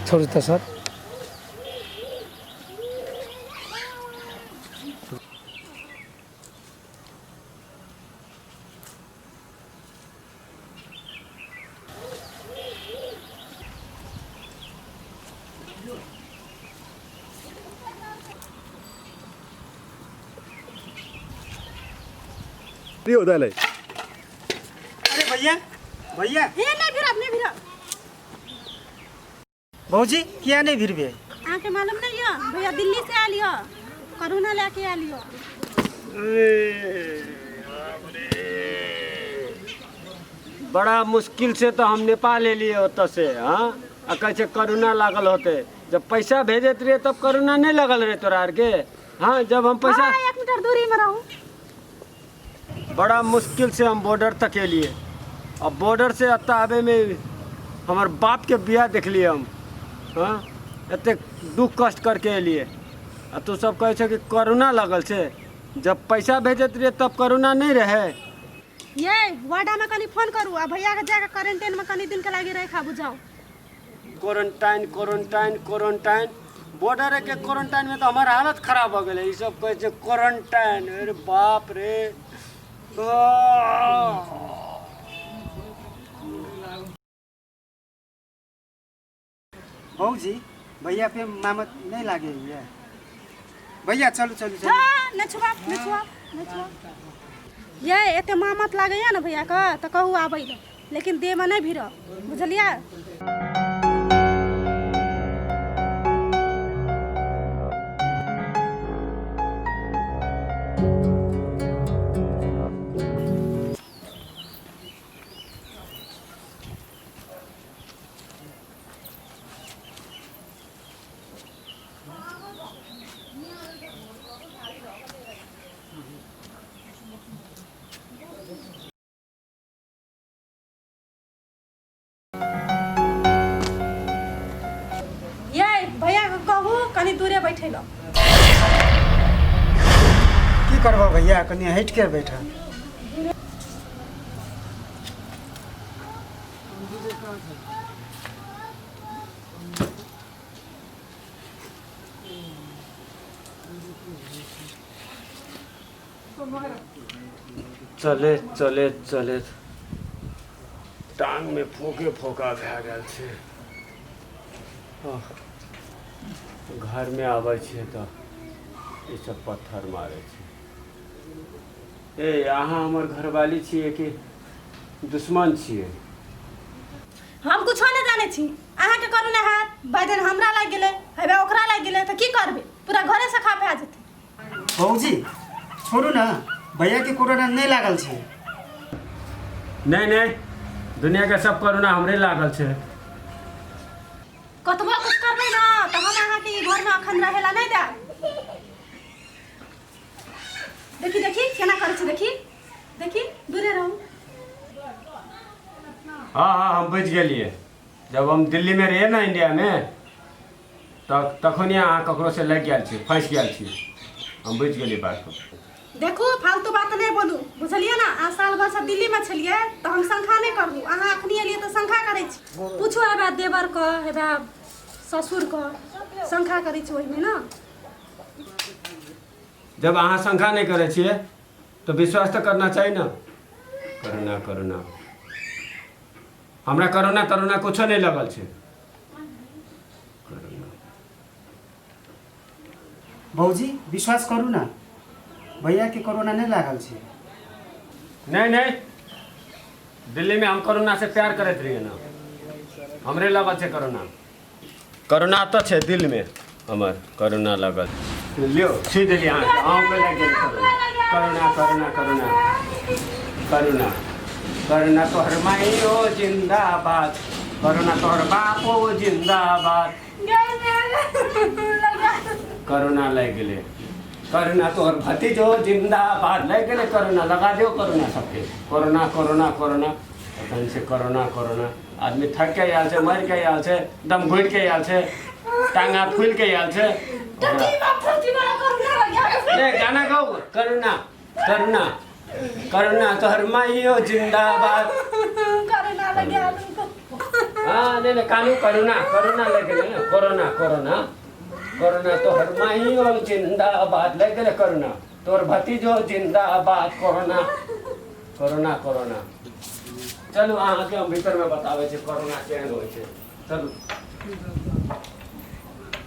छोड़ू तऽ सर। अरे भैया, भैया। हे नहीं भिड़ब, नहीं भिड़ब। भौजी किया नहीं भिड़बे? अहाँके मालूम नहीं यऽ, भैया दिल्ली से आयल यऽ, करोना लए के आयल यऽ। बड़ा मुश्किल से तो हम नेपाल एलिए ओतऽ से। हाँ, आ कहै छै करोना लागल होते। जब पैसा भेजैत रहिए तब करोना नहीं लगल रहे तोरा आरके? हाँ, जब हम पैसा हाँ, 1 मीटर दूरी में रहू। बड़ा मुश्किल से हम बॉर्डर तक एलिए। अब बॉर्डर से एतऽ आबे में हमर बाप के बियाह देखलिए हम। हाँ, एतेक दुख कष्ट करके एलिए आ तू सब कहै छै कि करोना लगल छै। जब पैसा भेजैत रहिए तब करोना नहीं रहे। ये वार्डा में कनी फोन करू आ भैया के जाके क्वारंटाइन में कनी दिन के लागी रखे आबू जाओ। क्वारंटाइन, क्वारंटाइन, क्वारंटाइन, बॉर्डर के क्वारंटाइन में तो हमार हालत खराब हो गेलै। ई सब कहै छै क्वारंटाइन, अरे बाप रे। भौजी भैया पे मामत नहीं लागे हुए। भैया चलू चलू चलू। हाँ, नहीं छुआ, नहीं छुआ, नहीं छुआ। ये एते मामत लागैया ने भैया के तऽ कहू आबै लए, लेकिन देह में नहीं भिड़ब, बुझलियै? ये भैया के कहू कनी दूरे बैठे लो। की करबो भैया, कनी हट के बैठा। चले चले चले टांग में फोके फोका भए गेल छै। घर में आबै छियै तऽ ई सब पत्थर मारै छै। ए अहाँ हमर घरवाली छियै कि दुश्मन छियै? हम कुछो नहि जानै छी। अहाँके करू ने हाथ बाइडेन हमरा लागि गेलै, हेबे ओकरा लागि गेलै, तऽ की करबै? पूरा घरे से खा भए जेतै। भौजी छोड़ू ना, भैया के कोरोना नहीं लागल छै। नहीं नहीं, दुनिया के सब कोरोना हमरे लागल छै। कतबो कुछ करबै ना तऽ हम अहाँके ई घरमे अखन रहै ला नहि देब। देखी देखी केना करै छै, देखी देखी, दूरे रहू। हाँ हाँ, हम बुझि गेलियै। जब हम दिल्ली में रहियै ना इंडिया में, तखन अहाँ ककरो से लागि गेल छी, फँसि गेल छी। हम बुझि गेलियै बात को। देखू फालतू बात नहीं बोलू, बुझलियै ना? अहाँ साल भर से दिल्ली में छलियै तऽ हम शंखा नहीं करलू, अहाँ अखनी एलियै तऽ शंखा करै छी। पूछू हेबा देवर के, हेबा ससुर के, शंखा करै छी ओहिमे ना। जब अहाँ शंखा नहीं करै छियै तऽ विश्वास तऽ करना चाही ना। करुणा करुणा, हमरा करोना तरोना कुछो नहीं लगल छै। भौजी विश्वास करू ना, भैया के कोरोना नहीं लागल छै। नहीं नहीं, दिल्ली में हम कोरोना से प्यार करैत रहिए ना, हमरे लगल छै कोरोना। कोरोना तो छै दिल में हमर, कोरोना लगल। लियो छुई देलियै अहाँके, अहूँके लागि गेल corona. Corona corona corona corona, तोहर माइयो जिंदाबाद, कोरोना तोहर बापो जिंदाबाद। कोरोना लागि गेलै, कोरोना तोहर भतीजो जिंदाबाद। लागि गेलै कोरोना, लगा दियौ कोरोना सबके। कोरोना कोरोना कोरोना, तखन से कोरोना कोरोना। आदमी थक के आयल छै, मरि के आयल छै, दम घुटि के आयल छै, टांग हाथ फूलि के आयल छै। ए, गाना गाउ। करुणा करुणा करुणा तोहर माइयो जिंदाबाद। करुणा लगे। हाँ, नहीं नहीं, कानू करुणा, करुणा लागि गेलै ने, कोरोना कोरोना कोरोना तोहर माइयो जिंदाबाद लागि गेलै, करुणा तोहर भतीजो जिंदाबाद, कोरोना कोरोना कोरोना। चलू अहाँके हम भीतरमे बताबै छी कोरोना केहन होइ छै, चलू।